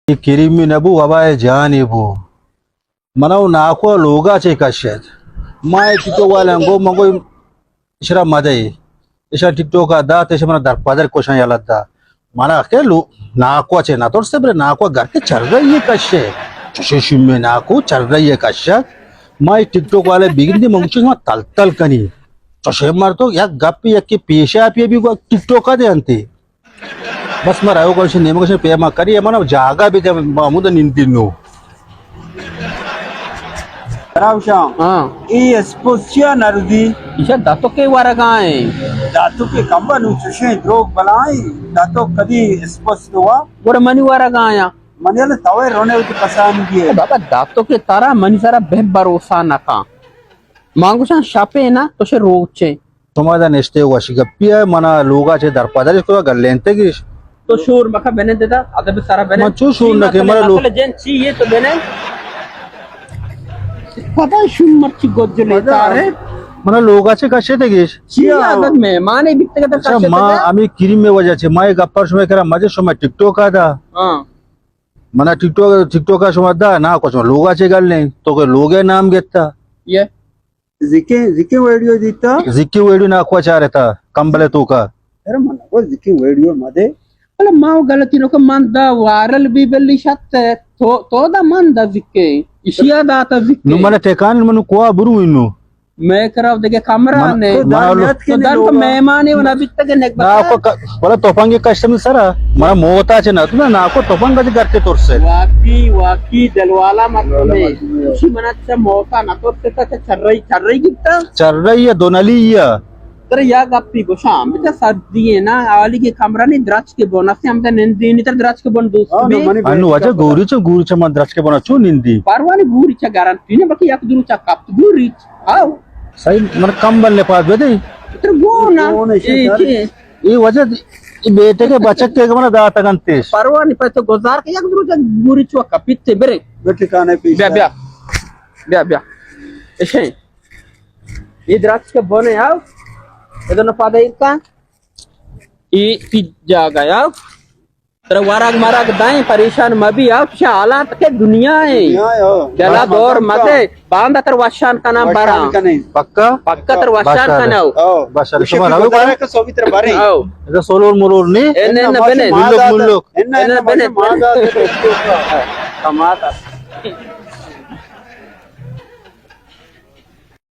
اے کریمی نہ بو، وبائے جانے بو۔ منا و ناکو لوگا چے کشت۔ ما اے ٹک ٹاک والے گو، من گو اشرا مدے۔ اشرا ٹک ٹاک دات، اشرا منا در پدر کشان یلت دا۔ منا کہ لو-، ناکو چے نہ ترسے، برے ناکو گھر کے چرگئی کشے۔ چشے شمی ناکو چرگئی کشت۔ ما اے ٹک ٹاک والے بگندی، من گوشی ما تل تل کنی۔ چشے مردو یک گپی یکی پیشا پی بی گو ٹک ٹاک دے انتی۔ بس ما رایو گوشی نیمگشی پیما کری، منا جاگہ بی دے، ما ہمود نندی نو۔ خراب شام۔ ہاں۔ اے اسپوس چیا نردی؟ ایشا داتو کے ورگا ہیں۔ داتو کے کمبا نو چشیں دروگ بلائیں۔ داتو کدی اسپوس دوا؟ گوڑا منی ورگا آیا۔ منی اللہ توے رونے ہوتی پسان دیے۔ بابا داتو کے ترا منی سرا بے بھروسہ نکا۔ ما گوشاں شپے نا، تو شے روچے۔ شما دا نشتے وش گپی ہے، منا لوگا چے در پدرش کرا گلینتے گیش۔ تو شور مکا بنے دیتا، ادب سرا بنے۔ من چو شور نہ کہ منا لوگ اصل جن چی یہ تو بنے۔ پتہ شوم مرچی گوجلے تارے۔ منا لوگا چے کشے تے گیش۔ چی عادت مہمانے بیتے گا۔ اچھا، ما ہمیں کریم میں وجہ چے، ما یہ گپر شما کرا مجھے شما ٹک ٹاک آ دا۔ ہاں۔ منا ٹک ٹاک، ٹک ٹاک شما دا، نا کچھ لوگا چے گل نہیں، تو کہ لوگے نام گتا۔ یہ۔ زکیں، زکیں ویڈیو دیتا؟ زکی ویڈیو ناکو چارتا، کمبلے توکا۔ ارے من کو زکیں ویڈیو مدے۔ بلے ما غلطی نو کہ من دا وائرل بی بلی شت، تو، تو دا من دا زکیں۔ اشیا داتا زکیں۔ نو من ٹھکان من کوا برو انو۔ میں کرا دگہ کمرہ نے۔ تو دان یاد کے تو دان کو لوگا۔ مہمانے ونا بیتگے نک نا بتا۔ کو ک-، بلا توپنگ کشتم سرا۔ منا موتا چے نہ تو نا کو توپنگ گرتے ترسے۔ واقعی، واقعی دلوالا مردمے۔ اسی منا چا موتا نہ ترسے تا چرئی، چرئی گپتا۔ چرئی یا دونلی یا۔ ترا یا گپی گوشاں، بچا سردی ہے نا، حالی کے کمرہ نہیں درچ کے بون، اسی ہم تے نندی نہیں تر درچ کے بون دوست ہاں، بھی۔ منی انو وجہ گوری چا، گوری چا من درچ کے بون چو نندی۔ پروانی گوری چا گارنٹی نے، بلکہ یک دو چا کپت گوری چا۔ آؤ۔ صحیح، من کمبل لپاس بدے۔ تر گونا۔ گونا اے شکر۔ کے؟ اے وجہ، اے بیٹے کے بچک کے منا داتا گنتیش۔ پروانی پہ تو گزار کے یک دو چا گوری چا کپت برے۔ بیٹے کانے پیش بیا، بیا۔ بیا، بیا۔ اشیں۔ اے درچک بنے آؤ۔ ادن پادے کا۔ اے پی جاگا آؤ۔ ترا ورگ مرگ دائیں، پریشان مبی، آؤ، چہ حالات کے دنیا ہے۔ دنیا ہے، ہو۔ دلا دور مدے، باندا تر وشان کناں وشان براں۔ کنیں۔ پکا؟ پکا تر وشان باشا کناں۔ ہو۔ باشا، شما روے گزارے کہ سوبی تر بریں۔ ہو۔ ادا سولور مولور نہیں؟ اے نہیں، نہ بنے۔ ملک، ملک۔ اے نہیں، نہ بنے۔ کماتا۔